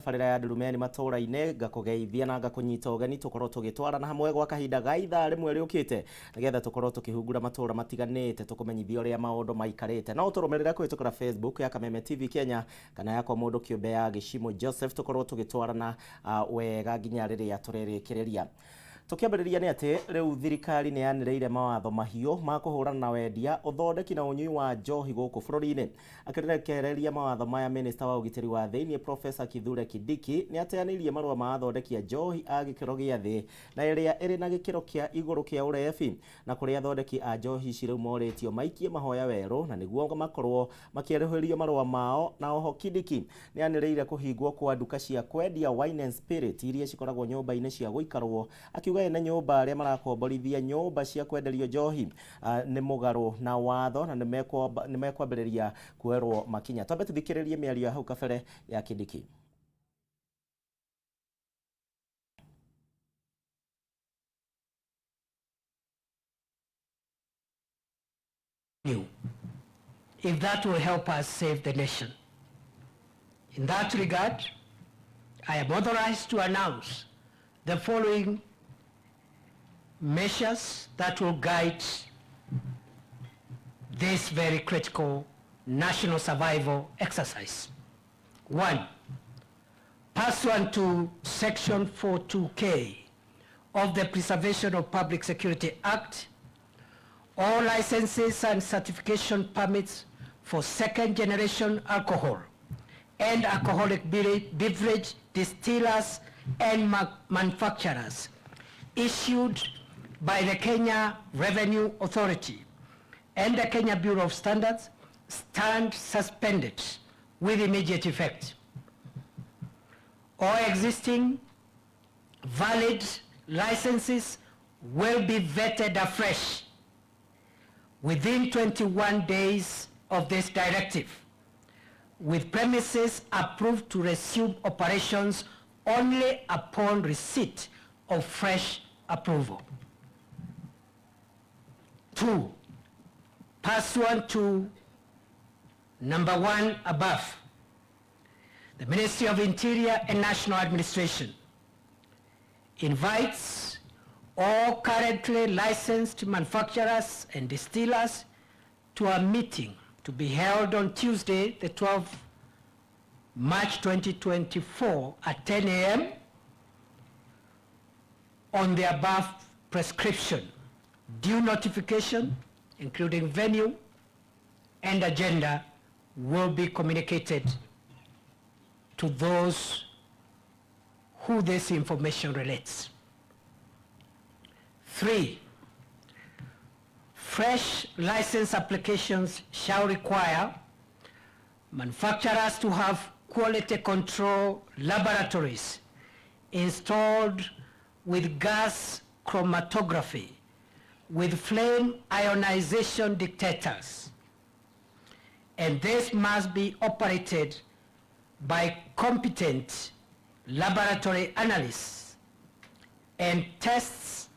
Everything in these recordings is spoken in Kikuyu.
Tabarĩra ya Ndurumeni matũra-inĩ, ngakũgeithia na ngakũnyita ũgeni tũkorwo tũgĩtwarana hamwe gwa kahinda ga ithaa rĩmwe rĩũkĩte, nĩgetha tũkorwo tũkĩhungura matũra matiganĩte, tũkũmenyithia ũrĩa maũndũ maikarĩte. No ũtũrũmĩrĩre kũhĩtũkĩra Facebook ya Kameme TV Kenya kana yakwa mũndũ kĩũmbe ya Gĩcimũ Joseph, tũkorwo tũgĩtwarana wega nginya rĩrĩa tũrĩrĩkĩrĩria. Tũkĩambĩrĩria nĩ atĩ rĩu thirikari nĩ yanĩrĩire mawatho mahiũ ma kũhũrana na wendia, ũthondeki na ũnyui wa njohi gũkũ bũrũri-inĩ. Akĩrekereria mawatho maya, Minista wa ũgitĩri wa thĩinĩ Professor Kithure Kindiki nĩ ateanĩirie marũa ma athondeki a njohi a gĩkĩro gĩa thĩ na ĩrĩa ĩrĩ na gĩkĩro kĩa igũrũ kĩa ũrebi, na kũrĩa athondeki a njohi ici rĩu morĩtio maikie mahoya werũ na nĩguo makorwo makĩerũhĩrio marũa mao. Na oho Kindiki nĩ anĩrĩire kũhingwo kwa nduka cia kwendia wine and spirit iria cikoragwo nyũmba-inĩ cia gũikarwo, akiuga ene nyũmba arĩa marakomborithia nyũmba cia kwenderio njohi nĩ mũgarũ na watho na nĩ mekwambĩrĩria kuoerwo makinya. Twambe tũthikĩrĩrie mĩario ya hau kabere ya Kindiki. New, if that will help us save the nation. In that regard, I am authorized to announce the following measures that will guide this very critical national survival exercise. 1, pursuant to Section 42K of the Preservation of Public Security Act, all licenses and certification permits for second generation alcohol and alcoholic beverage distillers and manufacturers issued by the Kenya Revenue Authority and the Kenya Bureau of Standards stand suspended with immediate effect. All existing valid licenses will be vetted afresh within 21 days of this directive, with premises approved to resume operations only upon receipt of fresh approval. 2, pursuant to number 1 above, the Ministry of Interior and National Administration invites all currently licensed manufacturers and distillers to a meeting to be held on Tuesday, the 12th March 2024 at 10 a.m. on the above prescription. Due notification, including venue and agenda, will be communicated to those who this information relates. 3, fresh license applications shall require manufacturers to have quality control laboratories installed with gas chromatography with flame ionization detectors, and this must be operated by competent laboratory analysts and tests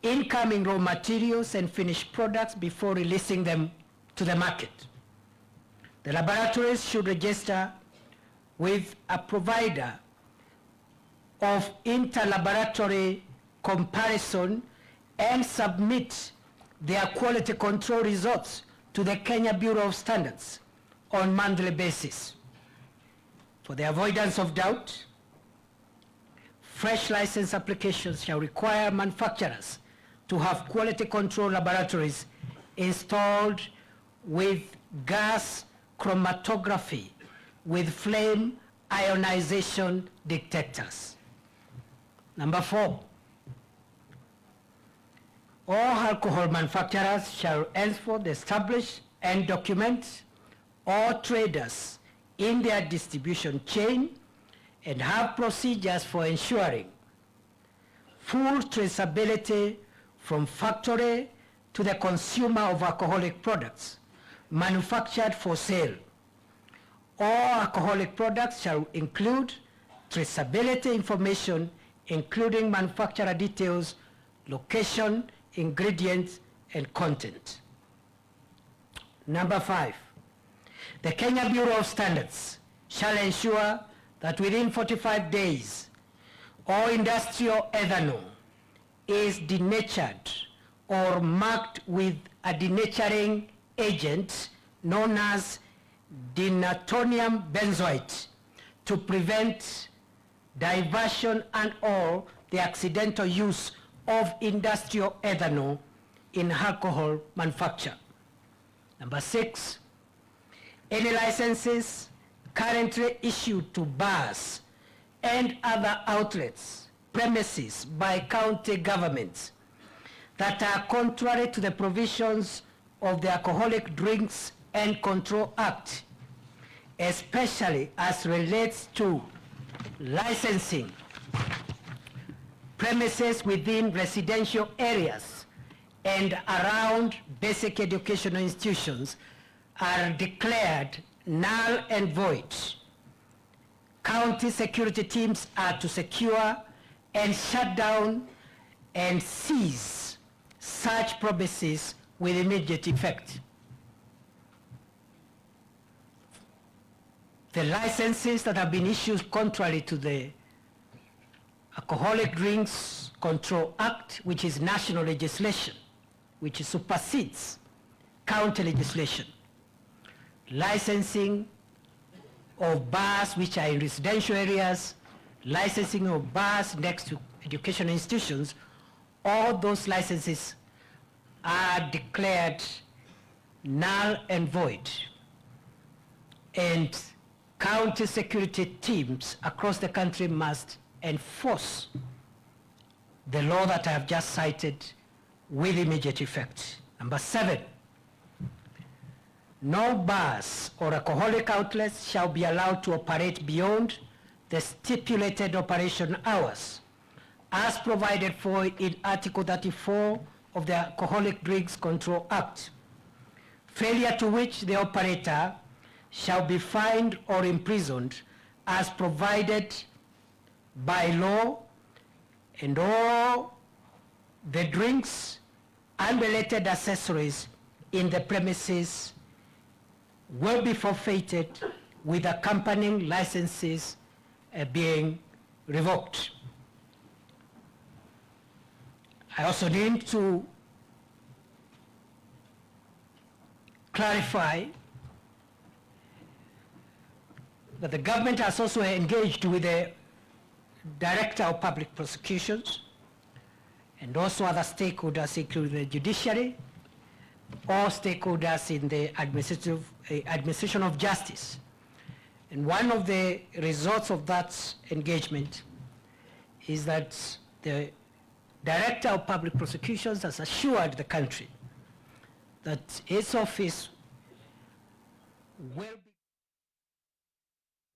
incoming raw materials and finished products before releasing them to the market. The laboratories should register with a provider of interlaboratory comparison and submit their quality control results to the Kenya Bureau of Standards on monthly basis. For the avoidance of doubt, fresh license applications shall require manufacturers to have quality control laboratories installed with gas chromatography with flame ionization detectors. Number 4, all alcohol manufacturers shall henceforth establish and document all traders in their distribution chain and have procedures for ensuring full traceability from factory to the consumer of alcoholic products manufactured for sale. All alcoholic products shall include traceability information, including manufacturer details, location, ingredients, and content. Number 5, the Kenya Bureau of Standards shall ensure That within 45 days, all industrial ethanol is denatured or marked with a denaturing agent known as denatonium benzoate to prevent diversion and or the accidental use of industrial ethanol in alcohol manufacture. Number 6, any licenses currently issued to bars and other outlets, premises by county governments that are contrary to the provisions of the Alcoholic Drinks and Control Act, especially as relates to licensing premises within residential areas and around basic educational institutions, are declared null and void. County security teams are to secure and shut down and seize such premises with immediate effect. The licenses that have been issued contrary to the Alcoholic Drinks Control Act, which is national legislation, which supersedes county legislation, licensing of bars which are in residential areas, licensing of bars next to educational institutions, all those licenses are declared null and void. And county security teams across the country must enforce the law that I have just cited with immediate effect. Number 7, no bars or alcoholic outlets shall be allowed to operate beyond the stipulated operation hours as provided for in Article 34 of the Alcoholic Drinks Control Act, failure to which the operator shall be fined or imprisoned as provided by law, and all the drinks and related accessories in the premises will be forfeited with accompanying licenses being revoked. I also need to clarify that the government has also engaged with the Director of Public Prosecutions and also other stakeholders, including the judiciary, all stakeholders in the administration of justice. And one of the results of that engagement is that the Director of Public Prosecutions has assured the country that its office will be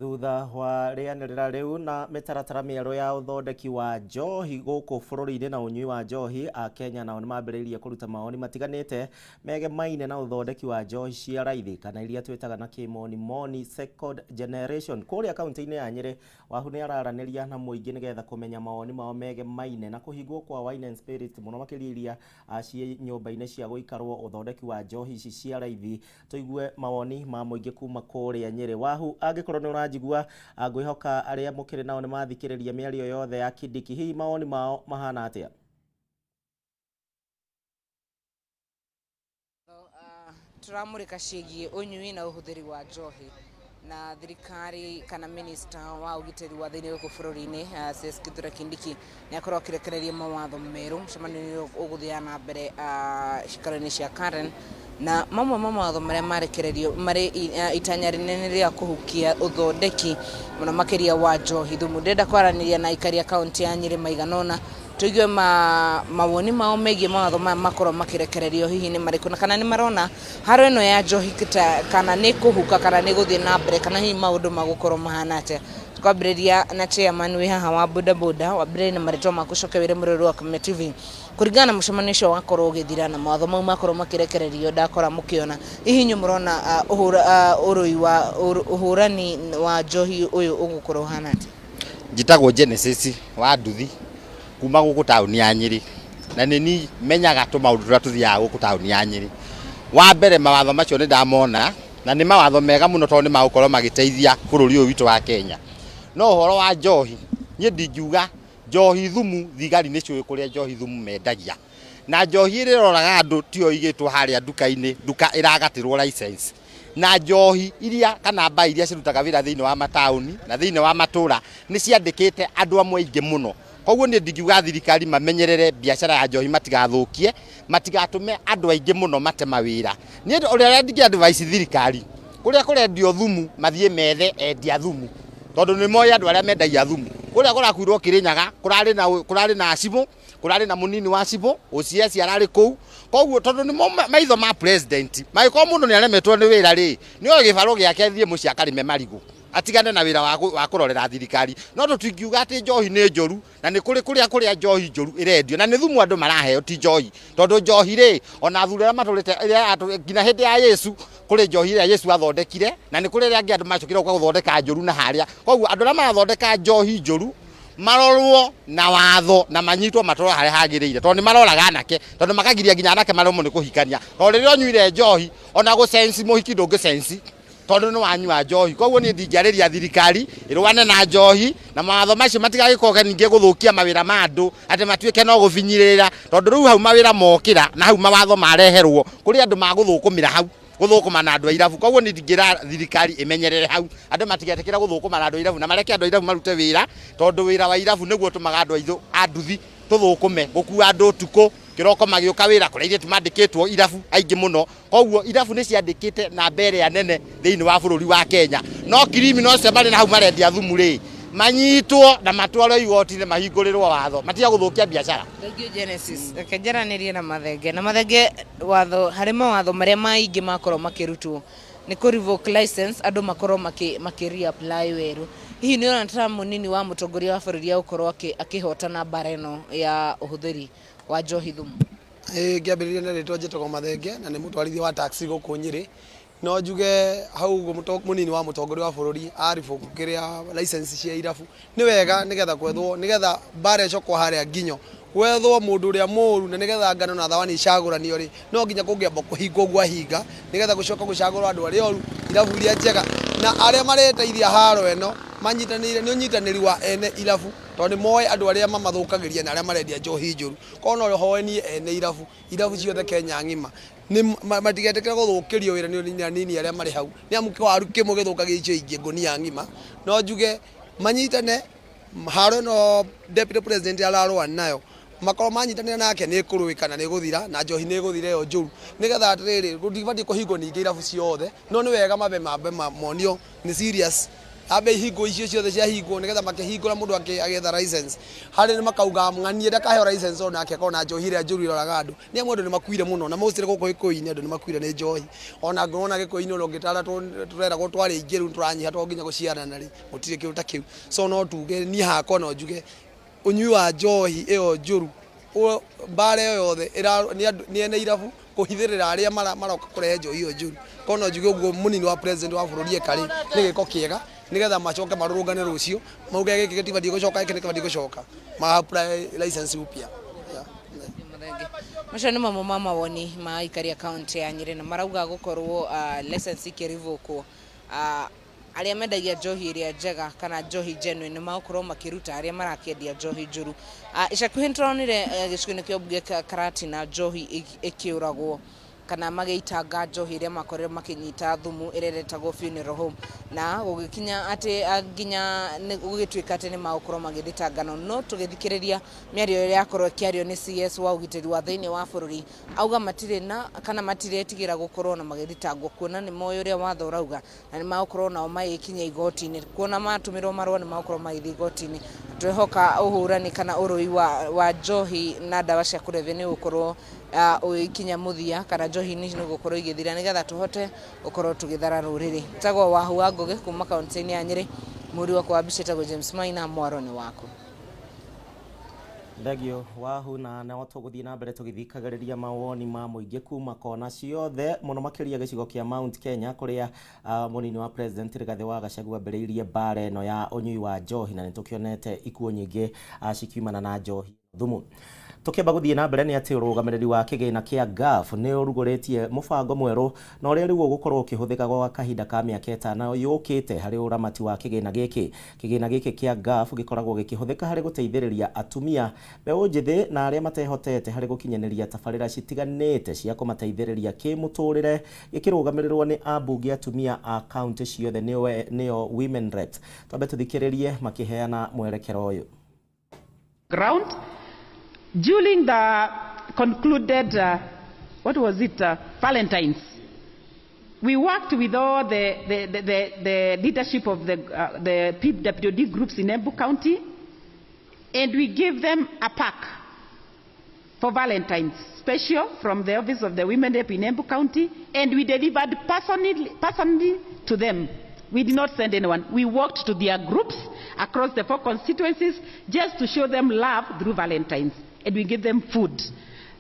Thutha wa rĩanĩrĩra rĩu na mĩtaratara mĩerũ ya ũthondeki wa njohi gũkũ bũrũri-inĩ na ũnyui wa njohi, Akenya nao nĩmambĩrĩirie kũruta mawoni matiganĩte megemaine na ũthondeki wa njohi cia raithi kana iria twĩtaga na kĩmonimoni second generation. Kũrĩa kaunti-inĩ ya Nyĩrĩ, Wahu nĩ araranĩria na mũingĩ nĩgetha kũmenya mawoni mao megemaine na kũhingwo kwa wine and spirit mũno makĩria iria ciĩ nyũmba-inĩ cia gũikarwo, ũthondeki wa njohi ici cia raithi. Tũigue mawoni ma mũingĩ kuma kũrĩa Nyĩrĩ. Wahu, angĩkorwo nĩ ũranjigua, ngwĩhoka arĩa mũkĩrĩ nao nĩ mathikĩrĩria mĩario yothe ya Kindiki, hihi mawoni mao mahana atĩa? Turamurika ciĩgiĩ ũnyui na ũhũthĩri wa njohi na thirikari kana minista wa ũgitĩri wa thĩinĩ gũkũ bũrũri-inĩ, CS Kithure Kindiki, nĩ akorwo akĩrekereria mawatho merũ mũcemanio-inĩ ũgũthiaga na mbere cikaro-inĩ cia Karen, na mamwe ma mawatho marĩa marekererio marĩ itanya rĩnene rĩa kũhukia ũthondeki mũno makĩria wa njohi thumu. Ndĩrenda kwaranĩria na aikari a kaunti ya Nyĩrĩ maigana ũna tũigue mawoni mao megiĩ mawatho maya makorwo makĩrekererio, hihi nĩ marĩkũ na kana nĩ marona haro ĩno ya njohi kana nĩ kũhuka kana nĩ gũthiĩ na mbere kana hihi maũndũ magũkorwo mahana atĩa. Twambĩrĩria na chairman wĩ haha wa bodaboda, wambĩrĩrie na marĩtwa maku, coke wĩre mũrori wa Kameme TV kũringana na mũcemanio ũcio wakorwo ũgĩthira na mawatho mau makorwo makĩrekererio, ndakora mũkĩona hihi inyuĩ mũrona ũrũi wa ũhũrani wa njohi ũyũ ũgũkorwo ũhana atĩa? Njĩtagwo Genesis wa Nduthi kuma gũkũ taũni ya Nyĩrĩ, na nĩ ni menyaga tũmaũndũ tũrĩa tũthiaga gũkũ taũni ya Nyĩrĩ. Wa mbere, mawatho macio nĩ ndamona na nĩ mawatho mega mũno tondũ nĩ magũkorwo magĩteithia bũrũri ũyũ witũ wa Kenya. No ũhoro wa njohi, niĩ ndingiuga njohi thumu, thigari nĩ ciũĩ kũrĩa njohi thumu mendagia. Na njohi ĩrĩa ĩroraga andũ tiyo ĩigĩtwo harĩa nduka-inĩ, nduka ĩragatĩrwo license. Na njohi iria kana mbaa iria cirutaga wĩra thĩinĩ wa mataũni na thĩinĩ wa matũra nĩ ciandĩkĩte andũ amwe aingĩ mũno. Koguo niĩ ndingiuga thirikari mamenyerere biacara ya njohi matigathũkie, matigatũme andũ aingĩ mũno mate mawĩra. Niĩ ũrĩa ndingĩ advise thirikari, kũrĩa kũrendio thumu mathiĩ methe endia thumu, tondũ nĩ moĩ andũ arĩa mendagia thumu. Kũrĩa kũrakuirwo Kĩrĩnyaga, kũrarĩ na kũrarĩ na cibũ, kũrarĩ na mũnini wa cibũ, OCS ararĩ kũu. Koguo tondũ nĩmo maitho ma president, mangĩkorwo mũndũ nĩ aremetwo nĩ wĩra rĩ, nĩ oe gĩbarũ gĩake athiĩ mũciĩ akarĩme marigũ, atigane na wĩra wa kũrorera thirikari. No tũtingiuga atĩ njohi nĩ njũru, na nĩ kũrĩ kũrĩa kũrĩa njohi njũru ĩrendio, na nĩ thumu andũ maraheo ti njohi. Tondũ njohi rĩ, ona athuri arĩa matũrĩte, nginya hĩndĩ ya Yesu, kũrĩ njohi ĩrĩa Yesu athondekire, na nĩ kũrĩ ĩrĩa angĩ andũ macokire gũka gũthondeka njũru na harĩa. Koguo andũ arĩa marathondeka njohi njũru, marorwo na watho na manyitwo matwarwo harĩa hagĩrĩire, tondũ nĩ maroraga anake, tondũ makagiria nginya anake maremwo nĩ kũhikania. Tondũ rĩrĩa ũnyuire njohi, ona gũ sense mũhiki ndũngĩ sense, tondũ nĩ wanyua njohi. Koguo niĩ ndingĩarĩria thirikari ĩrũane na njohi, na mawatho macio matigagĩcoke ningĩ gũthũkia mawĩra ma andũ, atĩ matuĩke no gũbinyĩrĩra, tondũ rĩu hau mawĩra mokĩra na hau mawatho mareherwo, kũrĩ andũ magũthũkũmĩra hau, gũthũkũma na andũ a irabu. Koguo niĩ ndingĩra thirikari ĩmenyerere hau, andũ matigetĩkĩre gũthũkũma na andũ a irabu, na mareke andũ a irabu marute wĩra, tondũ wĩra wa irabu nĩguo ũtũmaga andũ aitũ a nduthi tũthũkũme, gũkua andũ ũtukũ, kĩroko magĩũka wĩra, kũrĩ airĩtu mandĩkĩtwo irabu aingĩ mũno. Koguo irabu nĩ ciandĩkĩte namba ĩrĩa nene thĩinĩ wa bũrũri wa Kenya. No criminal acio marĩ na hau marendia thumu rĩ, manyitwo na matwarwo igoti-inĩ mahingũrĩrwo watho, matige gũthũkia biacara. Thank you Genesis. Reke njaranĩrie na Mathenge. Na Mathenge, watho harĩ mawatho marĩa maingĩ makorwo makĩrutwo nĩ kũ revoke license andũ makorwo makĩ makĩ reapply werũ. Hihi nĩ ũrona ta mũnini wa mũtongoria wa bũrũri egũkorwo akĩhotana mbara ĩno ya ũhũthĩri wa njohi thumu? Ĩĩ ngĩambĩrĩria na rĩtwa njĩtagwo Mathenge na nĩ mũtwarithia wa taxi gũkũ Nyĩrĩ. No njuge hau ũguo mũnini wa mũtongoria wa bũrũri a revoke kĩrĩa license cia irabu nĩ wega nĩgetha gwethwo nĩgetha mbara ĩcokwo harĩa nginyo gwethwo mũndũ ũrĩa mũru na nĩgetha ngano na thawani icagũranio rĩ, no nginya kũngĩamba kũhingwo ũguo ahinga nĩgetha gũcoka gũcagũrwo andũ arĩa oru, irabu iria njega na arĩa mareteithia haro ĩno manyitanĩire nĩ ũnyitanĩri wa ene irabu tondũ nĩ moĩ andũ arĩa mamathũkagĩria na arĩa marendia njohi njũru. Korwo no hoe niĩ ene irabu, irabu ciothe Kenya ng'ima nĩ matigetĩkĩre gũthũkĩrio wĩra nĩ anini arĩa marĩ hau nĩ amu kĩwaru kĩmwe gĩthũkagia icio ingĩ ngũnia ng'ima. No njuge manyitane haro ĩno deputy president ararũa nayo makorwo manyitanĩra nake nĩ ĩkũrũĩka na nĩ ĩgũthira na njohi nĩ ĩgũthira ĩyo njũru nĩgetha atĩrĩrĩ gũtibatiĩ kũhingwo ningĩ irabu ciothe no nĩ wega mambe mambe monio nĩ serious ambe ihingwo icio ciothe ciahingwo nĩgetha makĩhingũra mũndũ agĩetha license harĩ nĩ makauga ng'anie ndakaheo license onake akorwo na njohi ĩrĩa njũru ĩroraga andũ nĩ amu andũ nĩ makuire mũno na mostly gũkũ gĩkũyũ-inĩ andũ nĩ makuire nĩ njohi ona ngorwo gĩkũyũ-inĩ ona ũngĩtara tũreragwo twarĩ aingĩ rĩu tũranyiha to nginya gũciarana rĩ gũtirĩ kĩndũ ta kĩu so no tuge niĩ hakwa no njuge ũnyui wa njohi ĩyo njũru mbara ĩyo yothe nĩ ene irabu kũhithĩrĩra arĩa maroka kũrehe njohi ĩyo njũru korwo no njuge ũguo mũnini wa president wa bũrũri eka rĩ nĩ gĩko kĩega nĩgetha macoke marũrũngane rũciũ mauge gĩkĩ gĩtibatiĩ gũcoka gĩkĩ nĩkĩbatiĩ gũcoka ma apply license upya. Macio nĩ mamwe ma mawoni ma aikari a kaunti ya Nyĩrĩ na marauga gũkorwo license ikĩrivũkwo arĩa mendagia njohi ĩrĩa njega kana njohi genuine nĩ magũkorwo makĩruta arĩa marakĩendia njohi njũru. Ica ikuhĩ nĩ tũronire gĩcigo-inĩ kĩa ũmbunge kĩa Karatina njohi ĩkĩũragwo kana magĩitanga njohi ĩrĩa makorirwo makĩnyita thumu ĩrĩa ĩretagwo funeral home na gũgĩkinya atĩ nginya gũgĩtuĩka atĩ nĩ magũkorwo magĩthitangana no tũgĩthikĩrĩria mĩario ĩrĩa yakorwo ĩkĩario nĩ CS wa ũgitĩri wa thĩinĩ wa bũrũri auga matirĩ na kana matiretigĩra gũkorwo na magĩthitangwo kuona nĩ moĩ ũrĩa watho ũrauga na nĩ magũkorwo nao magĩkinya igoti-inĩ kuona matũmĩrwo marũa nĩ magũkorwo magĩthiĩ igoti-inĩ twehoka ũhũrani kana ũrũi wa njohi na ndawa cia kũrebia nĩ ũgũkorwo ũgĩkinya mũthia kana njohi nĩ gũkorwo igĩthira nĩgetha tũhote gũkorwo tũgĩthara rũrĩrĩ. Njĩtagwo Wahu wa Ngũgĩ kuma kaunti-inĩ ya Nyĩrĩ, mũhũri wakwa wa mbica etagwo James Maina, mwaro nĩ waku. Thengio Wahu, na no tũgũthiĩ na mbere tũgĩthikagĩrĩria mawoni ma mũingĩ kuma kona ciothe mũno makĩria gĩcigo kĩa Mount Kenya kũrĩa mũnini wa president Rigathĩ wa Gachagua ambĩrĩirie mbara ĩno ya ũnyui wa njohi na nĩtũkĩonete ikuũ nyingĩ cikiumana na njohi thumu. Tũkĩamba gũthiĩ na mbere nĩ atĩ ũrũgamĩrĩri wa kĩgĩna kĩa GAF nĩ ũrugũrĩtie mũbango mwerũ na ũrĩa rĩu ũgũkorwo ũkĩhũthĩka gwa kahinda ka mĩaka ĩtano yũkĩte harĩ ũramati wa kĩgĩna gĩkĩ. Kĩgĩna gĩkĩ kĩa GAF gĩkoragwo gĩkĩhũthĩka harĩ gũteithĩrĩria atumia, mbeũ njĩthĩ na arĩa matehotete harĩ gũkinyanĩria tabarĩra citiganĩte cia kũmateithĩrĩria kĩmũtũrĩre, gĩkĩrũgamĩrĩrwo nĩ ambunge atumia a kaunti ciothe nĩo women reps. Twambe tũthikĩrĩrie makĩheana mwerekera ũyũ. Ground. During the concluded, what was it, Valentine's, we worked with all the leadership of the PWD groups in Embu County, and we gave them a pack for Valentine's, special from the office of the Women Rep in Embu County, and we delivered personally to them. We did not send anyone. We walked to their groups across the 4 constituencies just to show them love through Valentine's. And we gave them food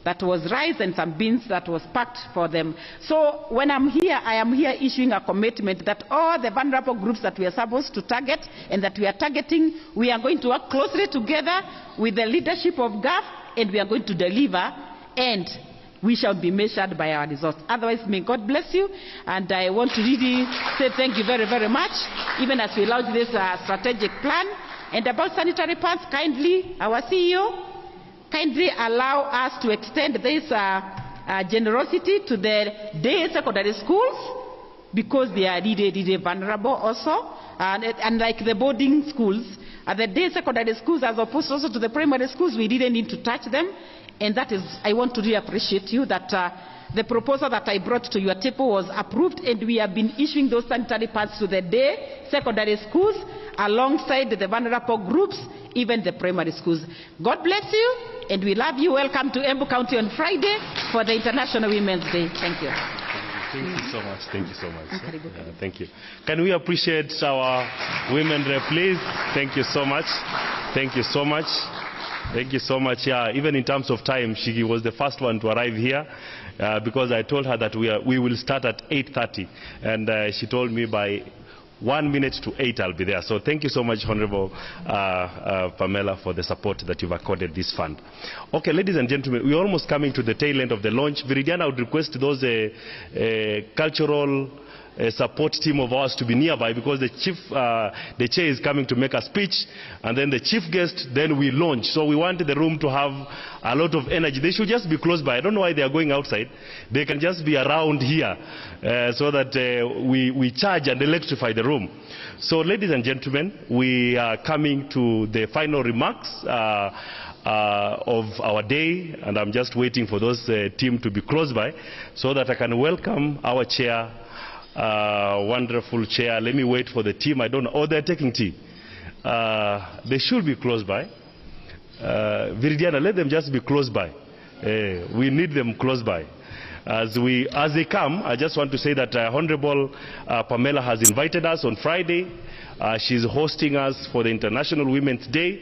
that was rice and some beans that was packed for them. So when I'm here, I am here issuing a commitment that all the vulnerable groups that we are supposed to target and that we are targeting, we are going to work closely together with the leadership of GAF, and we are going to deliver, and we shall be measured by our results. Otherwise, may God bless you, and I want to really say thank you very, very much, even as we launch this strategic plan. And about sanitary pads, kindly, our CEO, kindly allow us to extend this generosity to the day secondary schools, because they are really, really vulnerable also. And like the boarding schools, the day secondary schools, as opposed also to the primary schools, we didn't need to touch them. And that is, I want to really appreciate you that the proposal that I brought to your table was approved, and we have been issuing those sanitary pads to the day secondary schools alongside the vulnerable groups, even the primary schools. God bless you, and we love you. Welcome to Embu County on Friday for the International Women's Day. Thank you. Thank you so much. Thank you so much. Yeah, thank you. Can we appreciate our women rep, please? Thank you so much. Thank you so much. Thank you so much. Yeah, even in terms of time, she was the first one to arrive here because I told her that we will start at 8:30, and she told me by 7:51 I'll be there. So thank you so much, Honorable Pamela, for the support that you've accorded this fund. Okay, ladies and gentlemen, we're almost coming to the tail end of the launch. Viridiana, I would request those cultural support team of ours to be nearby, because the chair is coming to make a speech, and then the chief guest, then we launch. So we want the room to have a lot of energy. They should just be close by. I don't know why they are going outside. They can just be around here so that we charge and electrify the room. So ladies and gentlemen, we are coming to the final remarks of our day, and I'm just waiting for those team to be close by so that I can welcome our chair. Wonderful chair. Let me wait for the team. I don't know. Oh, they're taking tea. They should be close by. Viridiana, let them just be close by. We need them close by. As they come, I just want to say that Honorable Pamela has invited us on Friday. She's hosting us for the International Women's Day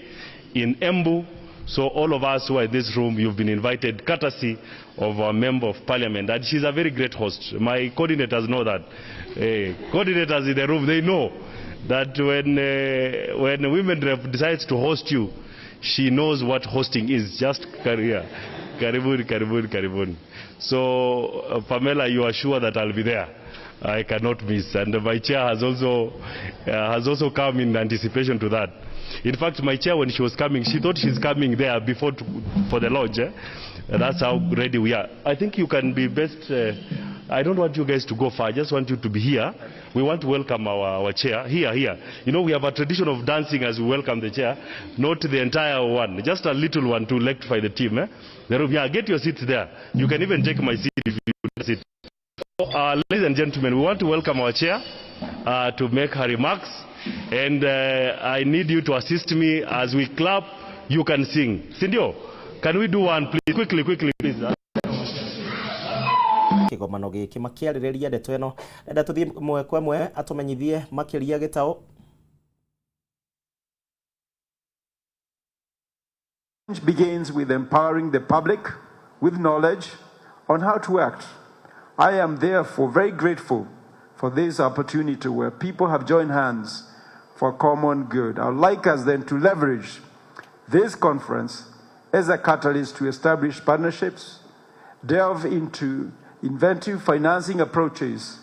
in Embu. So all of us who are in this room, you've been invited courtesy of our Member of Parliament. And she's a very great host. My coordinators know that. Coordinators in the room, they know that when Women Rep decides to host you, she knows what hosting is. Just career. Karibuni, karibuni, karibuni. So, Pamela, you are sure that I'll be there. I cannot miss. And my chair has also come in anticipation to that. In fact, my chair, when she was coming, she thought she's coming there before for the lodge. That's how ready we are. I think you can be best. I don't want you guys to go far. I just want you to be here. We want to welcome our chair. Here, here. You know, we have a tradition of dancing as we welcome the chair. Not the entire one. Just a little one to electrify the team. The room. Yeah, get your seats there. You can even take my seat if you want to sit. So, ladies and gentlemen, we want to welcome our chair to make her remarks. And I need you to assist me as we clap. You can sing. Sindio, can we do one, please? Quickly, quickly, please. Kigomano giki makiarĩrĩria ndeto ĩno enda tũthiĩ mwe kwa mwe atũmenyithie makĩria gĩtaũ. Begins with empowering the public with knowledge on how to act. I am therefore very grateful for this opportunity where people have joined hands for common good. I would like us then to leverage this conference as a catalyst to establish partnerships, delve into inventive financing approaches,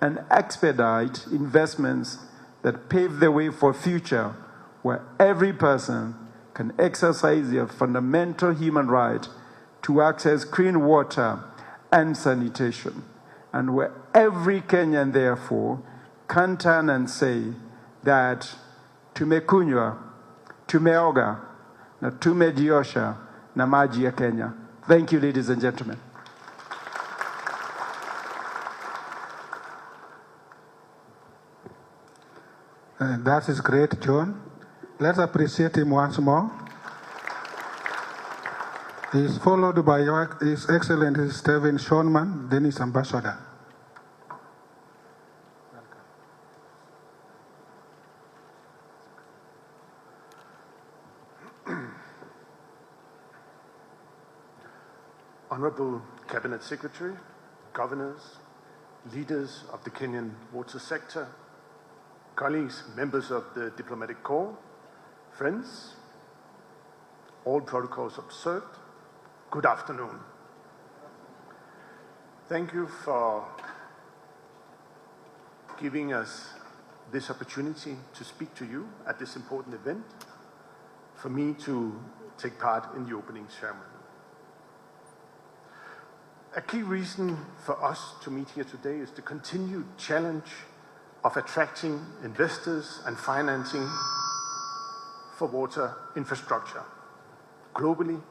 and expedite investments that pave the way for a future where every person can exercise their fundamental human right to access clean water and sanitation, and where every Kenyan, therefore, can turn and say that tumekunywa, tumeoga na tumejiosha na maji ya Kenya. Thank you, ladies and gentlemen. That is great, John. Let's appreciate him once more. He is followed by His Excellency Stephen Schoenman, Danish Ambassador. Honorable Cabinet Secretary, Governors, leaders of the Kenyan water sector, colleagues, members of the diplomatic corps, friends, all protocols observed, good afternoon. Thank you for giving us this opportunity to speak to you at this important event, for me to take part in the opening ceremony. A key reason for us to meet here today is the continued challenge of attracting investors and financing for water infrastructure globally,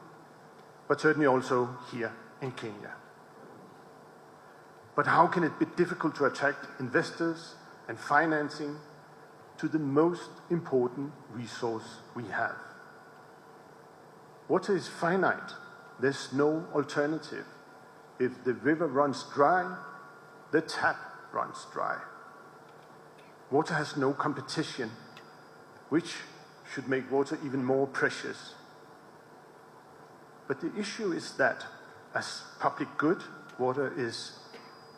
but certainly also here in Kenya. But how can it be difficult to attract investors and financing to the most important resource we have? Water is finite. There's no alternative. If the river runs dry, the tap runs dry. Water has no competition, which should make water even more precious. But the issue is that, as public good, water is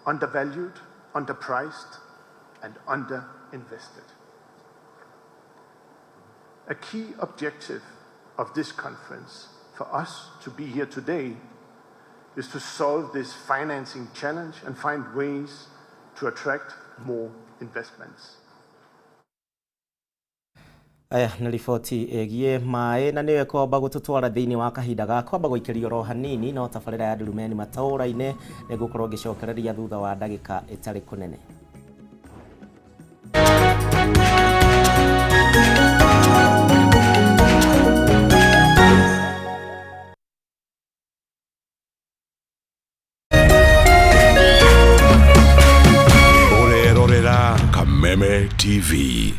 undervalued, underpriced, and underinvested. A key objective of this conference for us to be here today is to solve this financing challenge and find ways to attract more investments. Aya nĩ riboti ĩgiĩ maĩ na nĩyo ĩkwamba gũtũtwara thĩinĩ wa kahinda ga kwamba gũikĩrio oro hanini no tabarĩra ya ndurumeni matũũra-inĩ nĩngũkorwo ngĩcokereria thutha wa ndagĩka ĩtarĩ kũnene. Ũrerorera Kameme TV.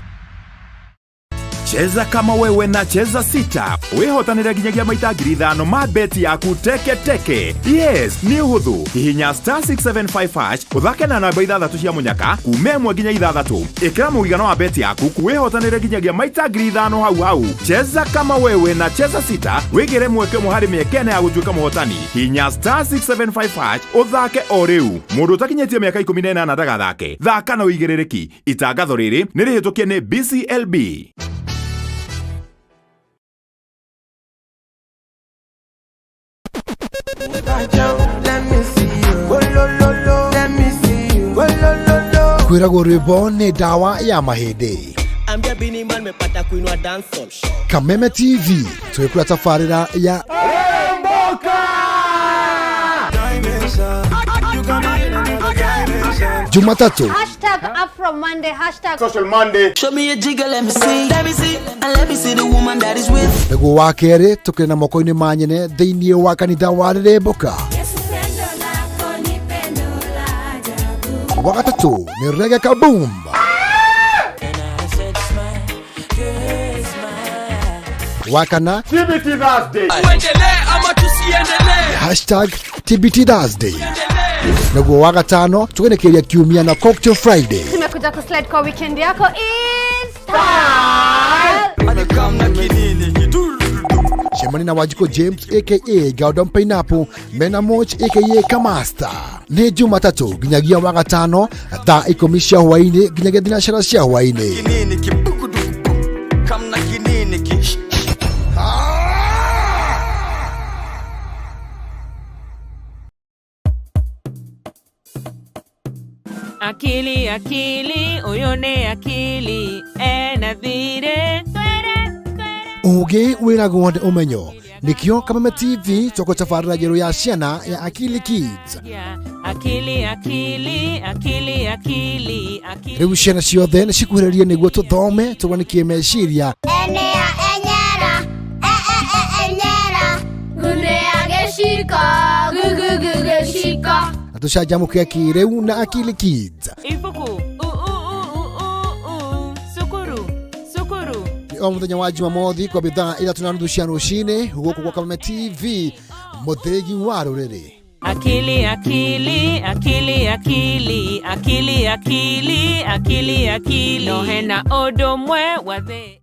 Cheza kama wewe na Cheza Sita wihotanire nginyagia maita 5,000 ma beti yaku teke teke. Yes, nĩ ũhũthũ. Hihinya star 675 hash ũthake na namba 6 cia mũnyaka kuma 1 nginya 6. Ĩkĩra mũigana wa beti yaku wihotanire nginyagia maita 5,000 hau hau. Cheza kama wewe na Cheza Sita wĩgĩre mweke ũmwe harĩ mĩeke ĩna ya gũtuĩka mũhotani. Hihinya star 675 hash ũthake o rĩu. Mũndũ ũtakinyĩtie mĩaka 18 ndagathake. Thaka na ũigĩrĩrĩki. Itangatho rĩrĩ nĩ rĩhĩtũkie nĩ BCLB. Kwĩragwo rwĩmbo nĩ ndawa ya mahĩndĩ. Ambia Bini Man mepata kuinua dancehall. Kameme TV twĩkũra tabarĩra ya Jumatatu Hashtag Afro Monday, hashtag Social Monday. Show me a jigger, let me see. Let me see, and let me see the woman that is with. Nĩguo wa kerĩ tũkĩrĩ na moko-inĩ ma nyene thĩinĩ wa kanitha wa Rĩrĩmbũka. Wa gatatũ nĩ Reggae Kaboom. Wa kana TBT Thursday. Tuendelee ama tusiendelee? Hashtag TBT Thursday. Naguo wa gatano tũgenekeria kiumia na Cocktail Friday. Tumekuja kuslide kwa weekend yako is style. Cemania na Wanjikũ James aka Gordon Pineapple mena Moch aka Kamasta. Nĩ Jumatatũ nginyagia wa gatano thaa 10 cia hwaĩ-inĩ nginyagia thinacara cia hwaĩ-inĩ. Akili akili ũyũ nĩ akili ena thirĩ. Ũgĩ wĩragwo nĩ ũmenyo, nĩkĩo Kameme TV tũgũtabarĩra njerũ ya ciana ya Akili Kids. Akili akili akili akili akili. Rĩu ciana ciothe nĩ cikuhĩrĩrie nĩguo tũthome tũganikie meciria. Enea enyera, e e e enyera, gunea gĩciko, gugugu gĩciko. Na tũcanjamũke kĩrĩu na Akili Kids. Ibuku u u u u u u cukuru cukuru. Nĩ o mũthenya wa Jumamothi kwambia thaa 3:30 cia rũcinĩ gũkũ gwa Kameme TV, mũthĩgi wa rũrĩrĩ. Akili akili akili akili akili akili akili akili no hena ũndũ ũmwe wa thĩ.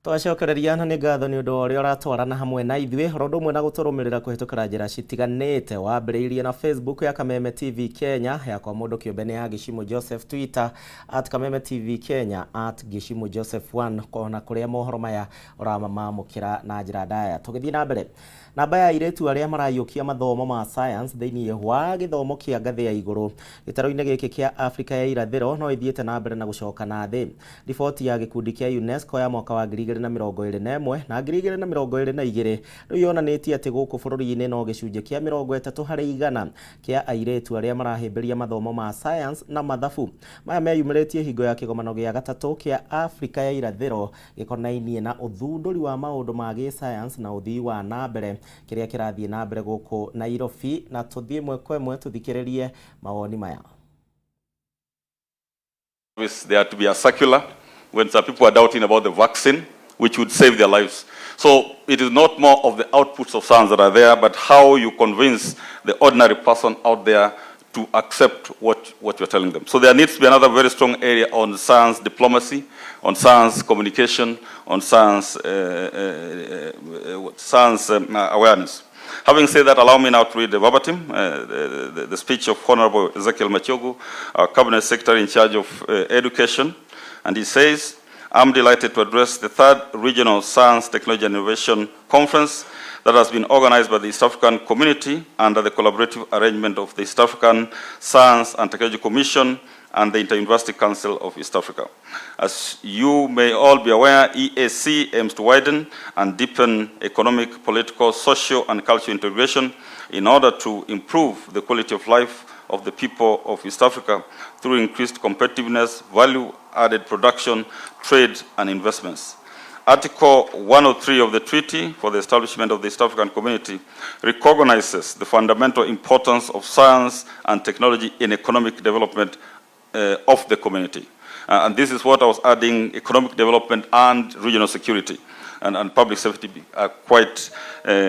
Twacokereria na nĩ ngatho nĩ ũndũ wa ũrĩa ũratwarana hamwe na ithuĩ oro ũndũ ũmwe na gũtũrũmĩrĩra kũhĩtũkĩra njĩra citiganĩte. Wambĩrĩirie na Facebook ya Kameme TV Kenya, yakwa mũndũ kĩũmbe nĩ ya Gĩcimũ Joseph, Twitter at Kameme TV Kenya, at Gĩcimũ Joseph 1, ona kũrĩa mohoro maya ũramamamũkĩra na njĩra ndaya. Tũgĩthiĩ na mbere, namba ya airĩtu arĩa marayũkia mathomo ma science thĩinĩ wa gĩthomo kĩa ngathĩ ya igũrũ gĩtarũ-inĩ gĩkĩ kĩa Afrika ya irathĩro no ĩthiĩte na mbere na gũcoka na thĩ. Riboti ya gĩkundi kĩa UNESCO ya mwaka wa 2021 na 2022 rĩu yonanĩtie atĩ gũkũ bũrũri-inĩ no gĩcunjĩ kĩa 30% kĩa airĩtu arĩa marahĩmbĩria mathomo ma science na mathabu. Maya meyumĩrĩtie hingo ya kĩgomano gĩa gatatũ kĩa Afrika ya irathĩro gĩkonainie na ũthundũri wa maũndũ ma gĩ-science na ũthii wa na mbere kĩrĩa kĩrathiĩ na mbere gũkũ Nairobi. Na tũthiĩ ĩmwe kwa ĩmwe tũthikĩrĩrie mawoni maya. There had to be a circular when some people are doubting about the vaccine, which would save their lives. So it is not more of the outputs of science that are there, but how you convince the ordinary person out there to accept what you're telling them. So there needs to be another very strong area on science diplomacy, on science communication, on science, awareness. Having said that, allow me now to read the verbatim, the speech of Honorable Ezekiel Machogu, our Cabinet Secretary in charge of Education. And he says, I'm delighted to address the third Regional Science, Technology and Innovation Conference that has been organized by the East African Community under the collaborative arrangement of the East African Science and Technology Commission and the Inter-University Council of East Africa. As you may all be aware, EAC aims to widen and deepen economic, political, social, and cultural integration in order to improve the quality of life of the people of East Africa through increased competitiveness, value-added production, trade, and investments. Article 103 of the Treaty for the Establishment of the East African Community recognizes the fundamental importance of science and technology in economic development of the community. And this is what I was adding, economic development and regional security and public safety are quite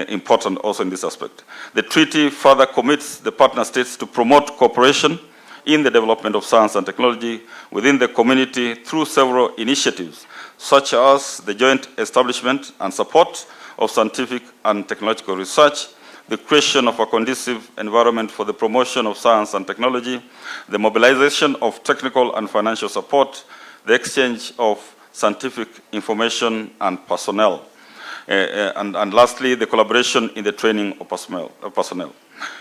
important also in this aspect. The treaty further commits the partner states to promote cooperation in the development of science and technology within the community through several initiatives, such as the joint establishment and support of scientific and technological research, the creation of a conducive environment for the promotion of science and technology, the mobilization of technical and financial support, the exchange of scientific information and personnel, and lastly, the collaboration in the training of personnel.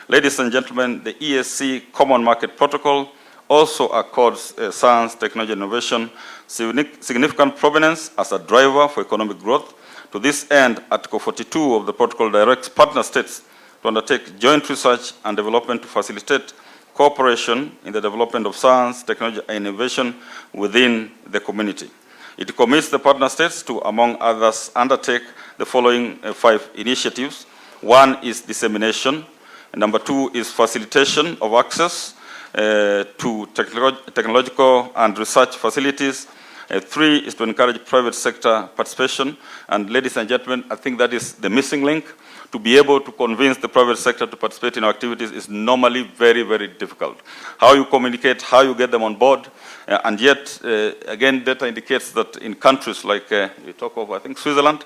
Ladies and gentlemen, the EAC Common Market Protocol also accords science, technology, and innovation significant prominence as a driver for economic growth. To this end, Article 42 of the protocol directs partner states to undertake joint research and development to facilitate cooperation in the development of science, technology, and innovation within the community. It commits the partner states to, among others, undertake the following 5 initiatives. One is dissemination. And number 2 is facilitation of access to technological and research facilities. 3 is to encourage private sector participation. And ladies and gentlemen, I think that is the missing link. To be able to convince the private sector to participate in our activities is normally very, very difficult. How you communicate, how you get them on board, and yet, again, data indicates that in countries like, we talk of, I think, Switzerland,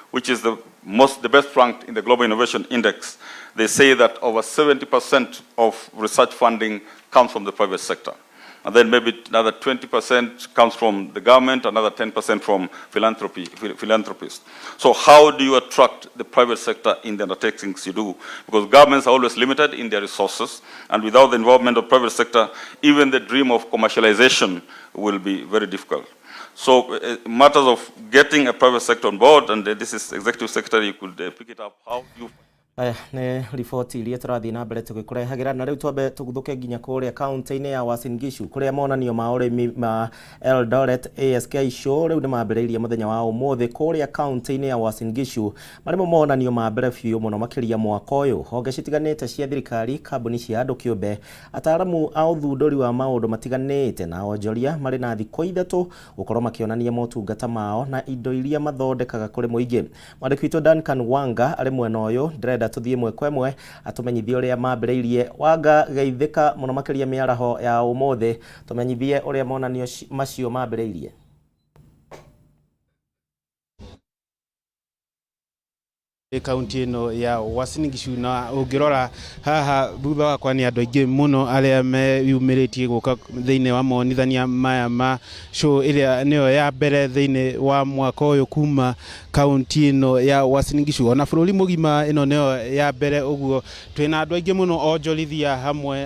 which is the best ranked in the Global Innovation Index, they say that over 70% of research funding comes from the private sector. And then maybe another 20% comes from the government, another 10% from philanthropists. So how do you attract the private sector in the undertakings you do? Because governments are always limited in their resources, and without the involvement of private sector, even the dream of commercialization will be very difficult. So matters of getting a private sector on board, and this is Executive Secretary, you could pick it up. How do you Aya nĩ riboti iria tũrathiĩ na mbere tũgĩkũrehagĩra. Na rĩu twambe tũguthũke nginya kũrĩa kaunti-inĩ ya Uasin Gishu, kũrĩa monanio ma ũrĩmi ma Eldoret ASK Show rĩu nĩ mambĩrĩirie mũthenya wa ũmũthĩ kũrĩa kaunti-inĩ ya Uasin Gishu, marĩ mo monanio ma mbere biũ mũno makĩria mwaka ũyũ. Honge citiganĩte cia thirikari, kambuni cia andũ kĩũmbe, ataaramu a ũthundũri wa maũndũ matiganĩte na onjoria marĩ na thikũ 3 gũkorwo makĩonania motungata mao na indo iria mathondekaga kũrĩ mũingĩ. Mwandĩki witũ Duncan Wanga arĩ mwena ũyũ, ndĩrenda tũthiĩ ĩmwe kwa ĩmwe atũmenyithie ũrĩa mambĩrĩirie. Wanga, geithĩka mũno makĩria mĩaraho ya ũmũthĩ, tũmenyithie ũrĩa monanio macio mambĩrĩirie. Kaunti ĩno ya Uasin Gishu, na ũngĩrora haha thutha wakwa nĩ andũ aingĩ mũno arĩa meyumĩrĩtie gũka thĩinĩ wa monithania maya ma show ĩrĩa nĩyo ya mbere thĩinĩ wa mwaka ũyũ kuma kaunti ĩno ya Uasin Gishu ona bũrũri mũgima, ĩno nĩyo ya mbere. Ũguo twĩna andũ aingĩ mũno, onjorithia hamwe,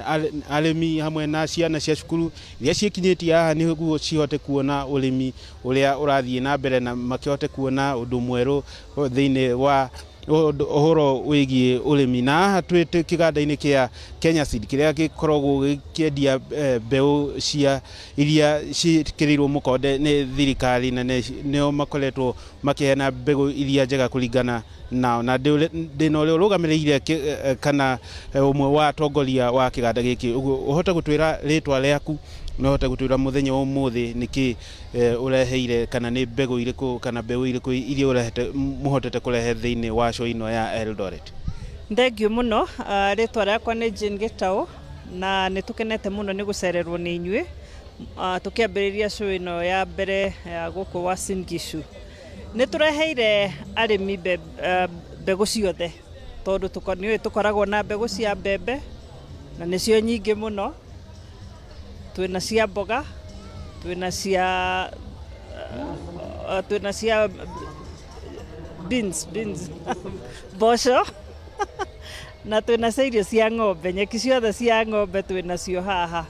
arĩmi hamwe na ciana cia cukuru iria ciĩkinyĩtie haha nĩguo cihote kuona ũrĩmi ũrĩa ũrathiĩ na mbere na makĩhote kuona ũndũ mwerũ thĩinĩ wa ũhoro wĩgiĩ ũrĩmi. Na haha twĩ kĩganda-inĩ kĩa Kenya Seed kĩrĩa gĩkoragwo gĩkĩendia mbeũ cia iria ciĩkĩrĩirwo mũkonde nĩ thirikari, na nĩo makoretwo makĩheana mbegũ iria njega kũringana nao. Na ndĩna ũrĩa ũrũgamĩrĩire kana ũmwe wa atongoria wa kĩganda gĩkĩ. Ũguo ũhote gũtwĩra rĩtwa rĩaku na ũhote gũtwĩra mũthenya wa ũmũthĩ nĩkĩ ũreheire, kana nĩ mbegũ irĩkũ kana mbeũ irĩkũ iria ũrehete, mũhotete kũrehe thĩinĩ wa show ĩno ya Eldoret. Thengiũ mũno. Rĩtwa rĩakwa nĩ Jane Gĩtaũ, na nĩ tũkenete mũno nĩ gũcererwo nĩ inyuĩ tũkĩambĩrĩria show ĩno ya mbere ya gũkũ Uasin Gishu. Nĩ tũreheire arĩmi mbegũ ciothe, tondũ nĩũĩ tũkoragwo na mbegũ cia mbembe na nĩcio nyingĩ mũno, twĩna cia mboga, twĩna cia beans, mboco, na twĩna cia irio cia ng'ombe, nyeki ciothe cia ng'ombe twĩnacio haha.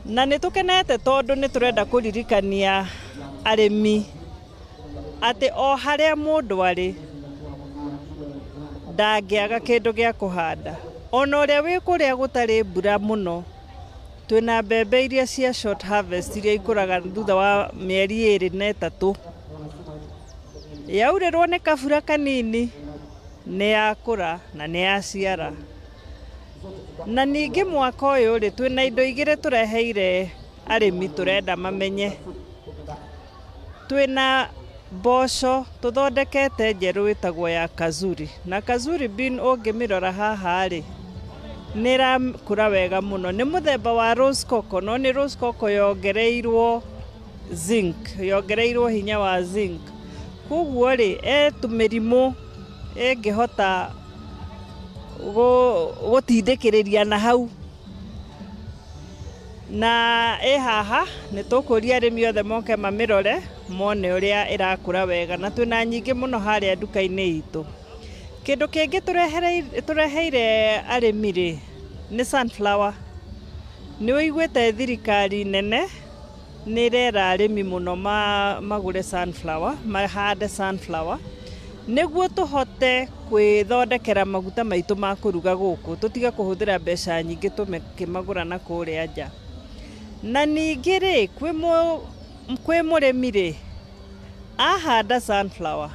Na nĩ tũkenete tondũ nĩ tũrenda kũririkania arĩmi atĩ o harĩa mũndũ arĩ ndangĩaga kĩndũ gĩa kũhanda, ona ũrĩa wĩ kũrĩa gũtarĩ mbura mũno. Twĩna mbembe iria cia short harvest, iria ikũraga thutha wa mĩeri 2 na 3. Yaurĩrwo nĩ kabura kanini nĩ yakũra na nĩ yaciara. Na ningĩ mwaka ũyũ rĩ, twĩna indo igĩrĩ tũreheire arĩmi tũrenda mamenye. Twĩna mboco tũthondekete njerũ ĩtagwo ya Kazuri, na Kazuri bean ũngĩmĩrora haha rĩ, nĩ ĩrakũra wega mũno. Nĩ mũthemba wa rose coco, no nĩ rose coco yongereirwo zinc, yongereirwo hinya wa zinc. Koguo rĩ, e tũmĩrimũ ĩngĩhota gũtindĩkĩrĩria na hau. Na ĩ haha nĩ tũkũria arĩmi othe moke mamĩrore mone ũrĩa ĩrakũra wega, na twĩna nyingĩ mũno harĩa nduka-inĩ itũ. Kĩndũ kĩngĩ tũreheire arĩmi rĩ, nĩ sunflower. Nĩ ũiguĩte thirikari nene nĩ ĩrera arĩmi mũno magũre sunflower, mahande sunflower nĩguo tũhote kwĩthondekera maguta maitũ ma kũruga gũkũ, tũtige kũhũthĩra mbeca nyingĩ tũkĩmagũra na kũrĩa nja. Na ningĩ rĩ, kwĩ mũrĩmi rĩ, ahanda sunflower,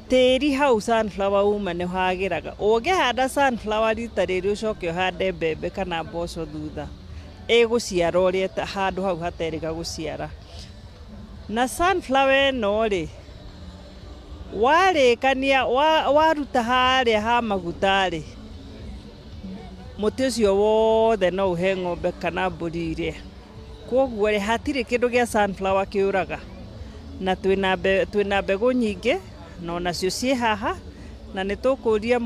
tĩri hau sunflower uma nĩ hagĩraga. Ũngĩhanda sunflower rita rĩrĩ, ũcoke ũhande mbembe kana mboco thutha, ĩgũciara ũrĩa handũ hau haterĩga gũciara. Na sunflower ĩno rĩ, warĩkania waruta harĩa ha maguta rĩ, mũtĩ ũcio wothe no ũhe ng'ombe kana mbũri irĩe. Koguo rĩ, hatirĩ kĩndũ gĩa sunflower kĩũraga. Na twĩna mbegũ nyingĩ na onacio ciĩ haha, na nĩ tũkũria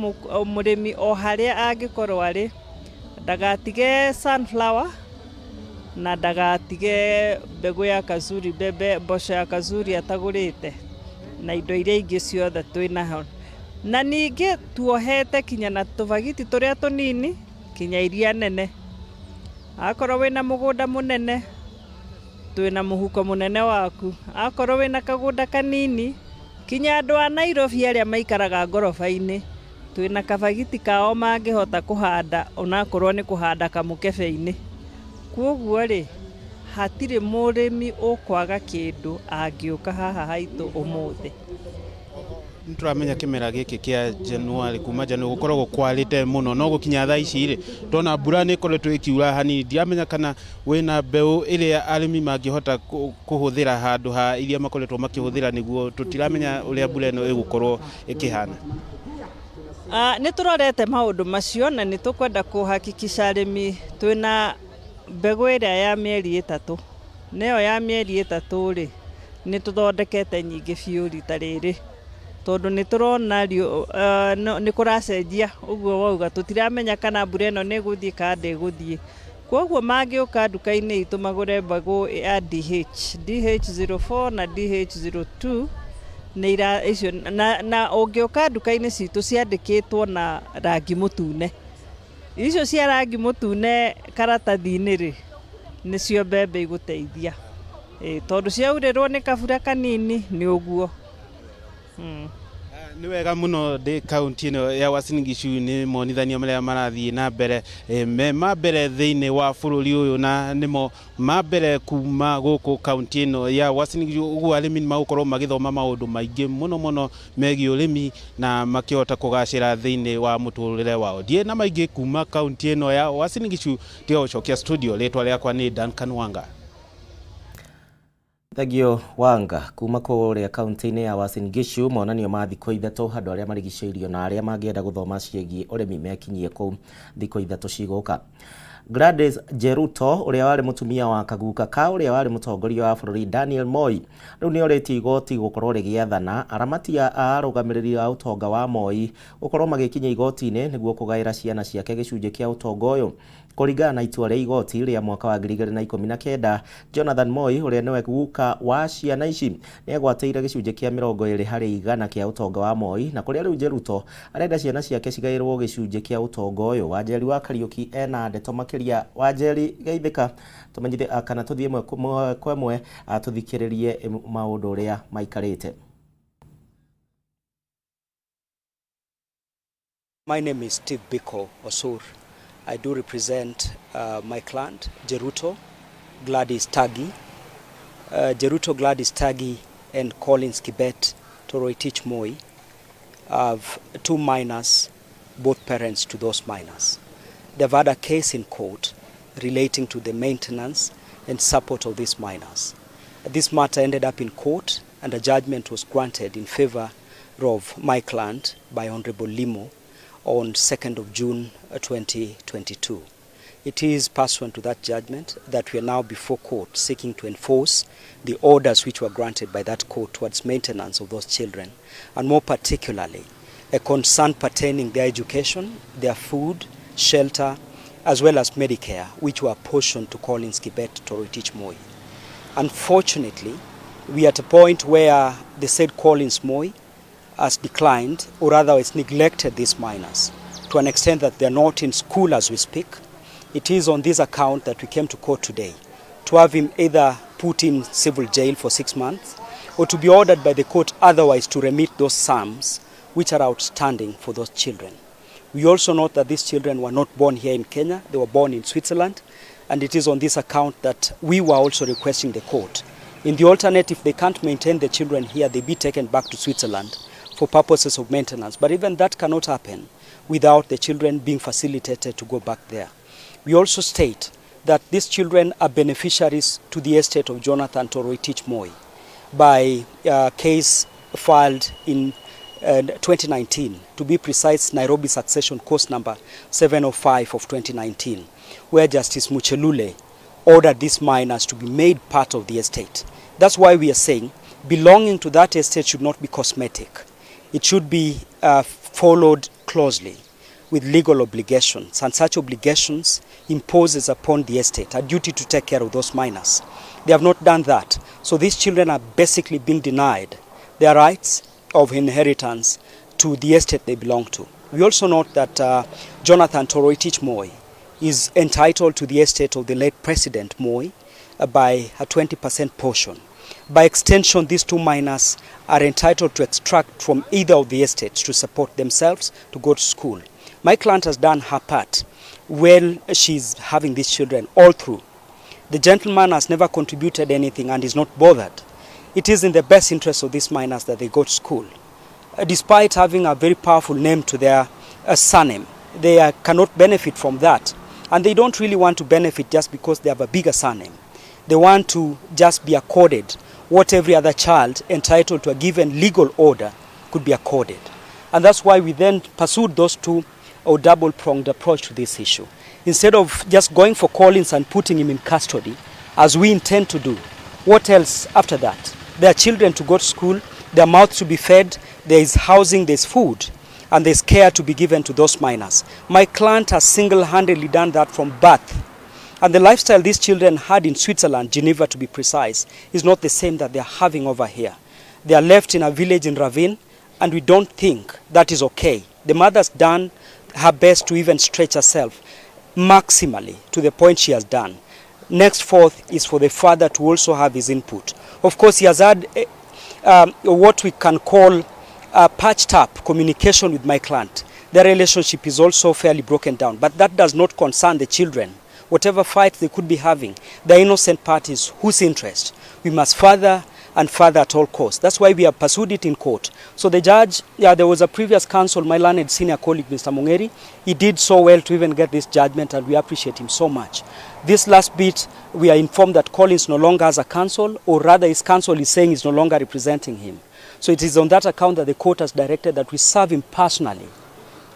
mũrĩmi o harĩa angĩkorwo arĩ ndagatige sunflower. Na ndagatige mbegũ ya Kazuri, mbembe, mboco ya Kazuri atagũrĩte na indo iria ingĩ ciothe twĩ naho. Na ningĩ tuohete kinya na tũbagiti tũrĩa tũnini kinya iria nene. Akorwo wĩna mũgũnda mũnene, twĩna mũhuko mũnene waku. Akorwo wĩna kagũnda kanini, kinya andũ a Nairobi arĩa maikaraga ngoroba-inĩ, twĩna kabagiti kao mangĩhota kũhanda onakorwo nĩ kũhanda kamũkebe-inĩ. Kwoguo rĩ, hatirĩ mũrĩmi ũkwaga kĩndũ angĩũka haha haitũ ũmũthĩ. Nĩ tũramenya kĩmera gĩkĩ kĩa January kuma January gũkoragwo kwarĩte mũno no gũkinya thaa ici rĩ tona mbura nĩ ĩkoretwo ĩkiura hanini ndiramenya kana wĩna mbeũ ĩrĩa arĩmi mangĩhota kũhũthĩra handũ ha iria makoretwo makĩhũthĩra nĩguo tũtiramenya ũrĩa mbura ĩno ĩgũkorwo ĩkĩhana. Nĩ tũrorete maũndũ macio na nĩ tũkwenda kũhakikisha arĩmi twĩna mbegũ ĩrĩa ya mĩeri ĩtatũ. Na ĩyo ya mĩeri ĩtatũ rĩ, nĩ tũthondekete nyingĩ biũ rita rĩrĩ tondũ nĩ tũrona nĩ kũracenjia ũguo wauga, tũtiramenya kana mbura ĩno nĩ ĩgũthiĩ kana ndĩgũthiĩ. Kwoguo mangĩũka nduka-inĩ itũ magũre mbegũ ya DH, DH04 na DH02 nĩ ira icio na ũngĩũka nduka-inĩ citũ ciandĩkĩtwo na rangi mũtune. Icio cia rangi mũtune karatathi-inĩ rĩ, nĩcio mbembe igũteithia. Tondũ ciaurĩrwo nĩ kabura kanini nĩ ũguo. Nĩ wega mũno ndĩ kaunti ĩno ya Uasin Gishu nĩ monithania marĩa marathiĩ na mbere me ma mbere thĩinĩ wa bũrũri ũyũ na nĩmo ma mbere kuma gũkũ kaunti ĩno ya Uasin Gishu ũguo arĩmi nĩ magũkorwo magĩthoma maũndũ maingĩ mũno mũno megiĩ ũrĩmi na makĩhota kũgacĩra thĩinĩ wa mũtũrĩre wao. Ndiĩ na maingĩ kuma kaunti ĩno ya Uasin Gishu tiga gũcokia studio rĩtwa rĩakwa nĩ Duncan Wanga. Thengio Wanga kuma kũrĩa kaunti-inĩ ya Uasin Gishu monanio ma thikũ ithatũ andũ arĩa marigicĩirio na arĩa mangĩenda gũthoma ciĩgiĩ ũrĩmi mekinyie kũu thikũ ithatũ cigũka. Gladys Jeruto ũrĩa warĩ mũtumia wa kaguka ka ũrĩa warĩ mũtongoria wa bũrũri Daniel Moi rĩu nĩ orĩtie igoti gũkorwo rĩgĩathana aramati a arũgamĩrĩri a ũtonga wa Moi gũkorwo magĩkinya igoti-inĩ nĩguo kũgaĩra ciana ciake gĩcunjĩ kĩa ũtonga ũyũ. Kũringana na itua rĩa igoti rĩa mwaka wa 2019, Jonathan Moi ũrĩa nĩwe guka wa ciana ici nĩ egwatĩire gĩcunjĩ kĩa 20% kĩa ũtonga wa Moi na kũrĩa rĩu Jeruto arenda ciana ciake cigaĩrwo gĩcunjĩ kĩa ũtonga ũyũ. Wanjeri wa Kariũki ena ndeto makĩria. Wanjeri geithĩka tũmenyithie kana tũthiĩ ĩmwe kwa ĩmwe tũthikĩrĩrie maũndũ ũrĩa maikarĩte. My name is Steve Biko Osur. I do represent my client, Jeruto Gladys Tagi. Jeruto Gladys Tagi and Collins Kibet Toroitich Moi have two minors, both parents to those minors. They've had a case in court relating to the maintenance and support of these minors. This matter ended up in court and a judgment was granted in favor of my client by Honorable Limo on 2nd of June 2022. It is pursuant to that judgment that we are now before court seeking to enforce the orders which were granted by that court towards maintenance of those children, and more particularly, a concern pertaining their education, their food, shelter, as well as Medicare, which were apportioned to Collins Kibet Toroitich Moi. Unfortunately, we are at a point where the said Collins Moi has declined, or rather has neglected these minors to an extent that they are not in school as we speak. It is on this account that we came to court today to have him either put in civil jail for 6 months or to be ordered by the court otherwise to remit those sums which are outstanding for those children. We also note that these children were not born here in Kenya, they were born in Switzerland, and it is on this account that we were also requesting the court. In the alternate, if they can't maintain the children here, they be taken back to Switzerland for purposes of maintenance. But even that cannot happen without the children being facilitated to go back there. We also state that these children are beneficiaries to the estate of Jonathan Toroitich Moi by case filed in 2019, to be precise, Nairobi Succession Course number 705 of 2019, where Justice Muchelule ordered these minors to be made part of the estate. That's why we are saying belonging to that estate should not be cosmetic. It should be followed closely. with legal obligations, and such obligations imposes upon the estate a duty to take care of those minors. They have not done that. So these children are basically being denied their rights of inheritance to the estate they belong to. We also note that Jonathan Toroitich Moi is entitled to the estate of the late President Moi by a 20% portion. By extension, these two minors are entitled to extract from either of the estates to support themselves to go to school. My client has done her part while she's having these children all through. The gentleman has never contributed anything and is not bothered. It is in the best interest of these minors that they go to school. Despite having a very powerful name to their surname, they cannot benefit from that. And they don't really want to benefit just because they have a bigger surname. They want to just be accorded what every other child entitled to a given legal order could be accorded. And that's why we then pursued those two or double-pronged approach to this issue. Instead of just going for Collins and putting him in custody, as we intend to do, what else after that? There are children to go to school, their mouths to be fed, there is housing, there's food, and there's care to be given to those minors. My client has single-handedly done that from birth. And the lifestyle these children had in Switzerland, Geneva to be precise, is not the same that they're having over here. They are left in a village in Ravine, and we don't think that is okay. The mother's done her best to even stretch herself maximally to the point she has done. Next forth is for the father to also have his input. Of course, he has had what we can call a patched up communication with my client. Their relationship is also fairly broken down, but that does not concern the children. Whatever fight they could be having, the innocent parties whose interest we must further and further at all costs. That's why we have pursued it in court. So the judge, there was a previous counsel, my learned senior colleague, Mr. Mongeri. He did so well to even get this judgment, and we appreciate him so much. This last bit, we are informed that Collins no longer has a counsel, or rather his counsel is saying he's no longer representing him. So it is on that account that the court has directed that we serve him personally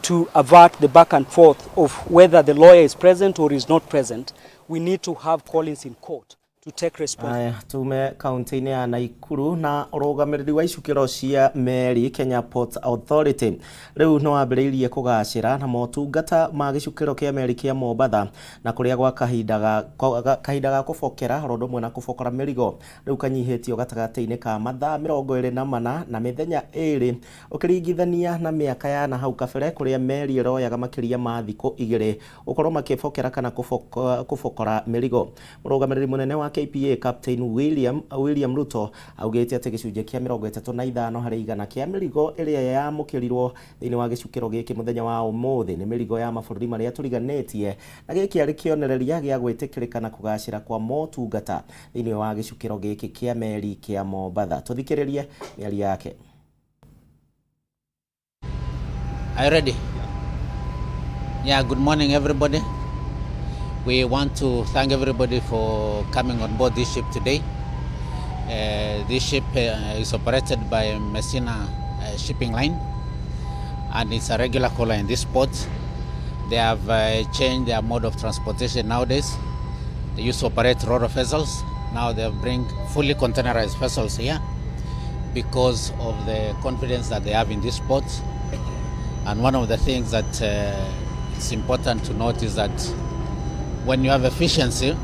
to avert the back and forth of whether the lawyer is present or is not present. We need to have Collins in court to take responsibility. Aya, tume kaunti-inĩ ya Naikuru na ũrũgamĩrĩri wa icukĩro cia meri Kenya Ports Authority rĩu nĩ wambĩrĩirie kũgacĩra na motungata ma gĩcukĩro kĩa meri kĩa Mombatha na kũrĩa gwa kahinda ga kũbokera oro ũndũ ũmwe na kũbokora mĩrigo rĩu kanyihĩtio gatagatĩ-inĩ ka mathaa 24 na mĩthenya 2 ũkĩringithania na mĩaka ya na hau kabere kũrĩa meri ĩroyaga makĩria ma thikũ 2 gũkorwo makĩbokera kana kũbokora mĩrigo. Mũrũgamĩrĩri mũnene wa KPA Captain William Ruto augĩte atĩ gĩcunjĩ kĩa 35 harĩ igana kĩa mĩrigo ĩrĩa yamũkĩrirwo thĩinĩ wa gĩcukĩro gĩkĩ mũthenya wa ũmũthĩ nĩ mĩrigo ya mabũrũri marĩa tũriganĩtie na gĩkĩ arĩ kĩonereria gĩa gwĩtĩkĩrĩka na kũgacĩra kwa motungata thĩinĩ wa gĩcukĩro gĩkĩ kĩa meri kĩa Mombatha. Tũthikĩrĩrie mĩario yake. Are you ready? Yeah, good morning everybody. We want to thank everybody for coming on board this ship today. This ship is operated by Messina Shipping Line, and it's a regular caller in this port. They have changed their mode of transportation nowadays. They used to operate ro-ro vessels. Now they bring fully containerized vessels here because of the confidence that they have in this port. And one of the things that it's important to note is that when you have efficiency,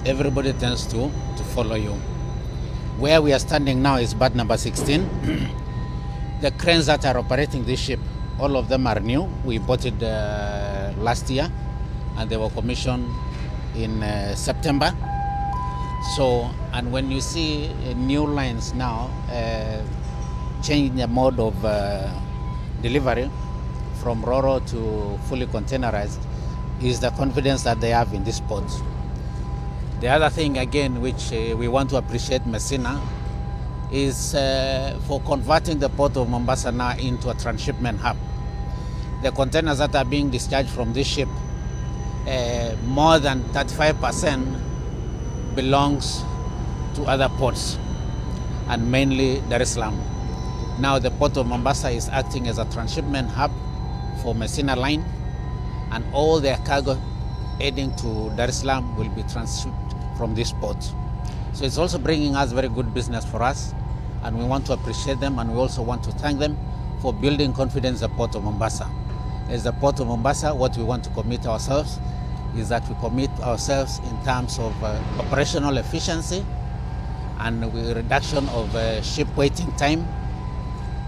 everybody tends to follow you. Where we are standing now is berth number 16. The cranes that are operating this ship, all of them are new. We bought it last year, and they were commissioned in September. So, and when you see new lines now changing the mode of delivery from ro-ro to fully containerized, is the confidence that they have in this port. The other thing again which we want to appreciate Messina is for converting the port of Mombasa now into a transshipment hub. The containers that are being discharged from this ship, more than 35% belongs to other ports, and mainly Dar es Salaam. Now the port of Mombasa is acting as a transshipment hub for Messina Line, and all their cargo heading to Dar es Salaam will be transshipped from this port. So it's also bringing us very good business for us, and we want to appreciate them, and we also want to thank them for building confidence in the port of Mombasa. As the Port of Mombasa, what we want to commit ourselves is that we commit ourselves in terms of operational efficiency and with reduction of ship waiting time,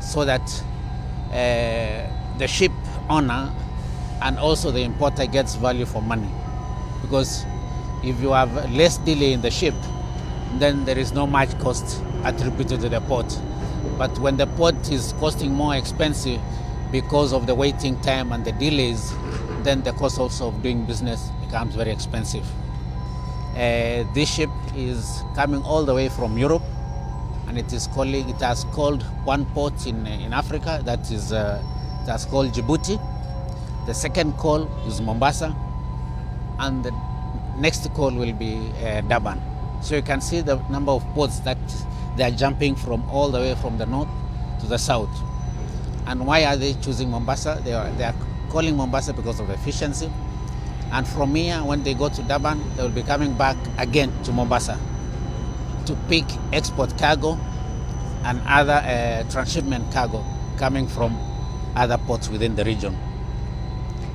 so that the ship owner and also the importer gets value for money. Because if you have less delay in the ship, then there is no much cost attributed to the port. But when the port is costing more expensive because of the waiting time and the delays, then the cost also of doing business becomes very expensive. This ship is coming all the way from Europe, and it has called one port in Africa, that is, it has called Djibouti. The second call is Mombasa, and the next call will be Durban. So you can see the number of ports that they are jumping from all the way from the north to the south. And why are they choosing Mombasa? They are calling Mombasa because of efficiency. And from here, when they go to Durban, they will be coming back again to Mombasa to pick export cargo and other transshipment cargo coming from other ports within the region.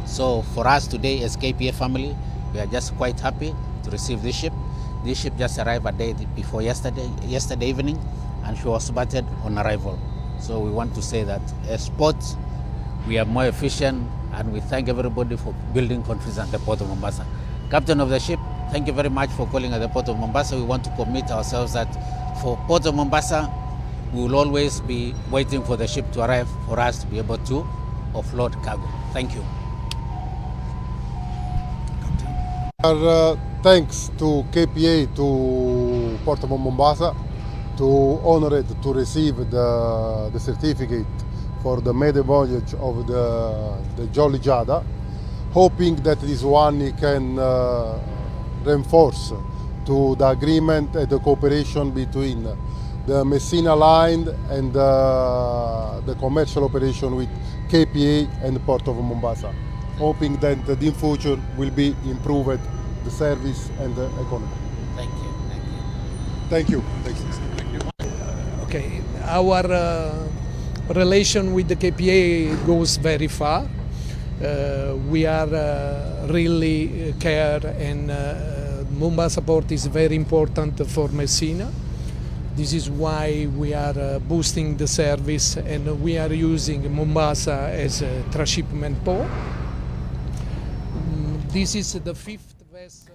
So for us today as KPA family, we are just quite happy to receive this ship. This ship just arrived a day before yesterday, yesterday evening, and she was berthed on arrival. So we want to say that as port, we are more efficient, and we thank everybody for building confidence at the Port of Mombasa. Captain of the ship, thank you very much for calling at the Port of Mombasa. We want to commit ourselves that for Port of Mombasa, we will always be waiting for the ship to arrive for us to be able to offload cargo. Thank you. Thanks to KPA, to Port of Mombasa, to honor it, to receive the certificate for the maiden voyage of the Jolly Jada, hoping that this one can reinforce to the agreement and the cooperation between the Messina line and the commercial operation with KPA and the Port of Mombasa, hoping that in future will be improved the service and the economy. Thank you. Thank you. Thank you. Okay, our relation with the KPA goes very far. We are really care and Mombasa port is very important for Messina. This is why we are boosting the service and we are using Mombasa as a transshipment port. This is the fifth vessel.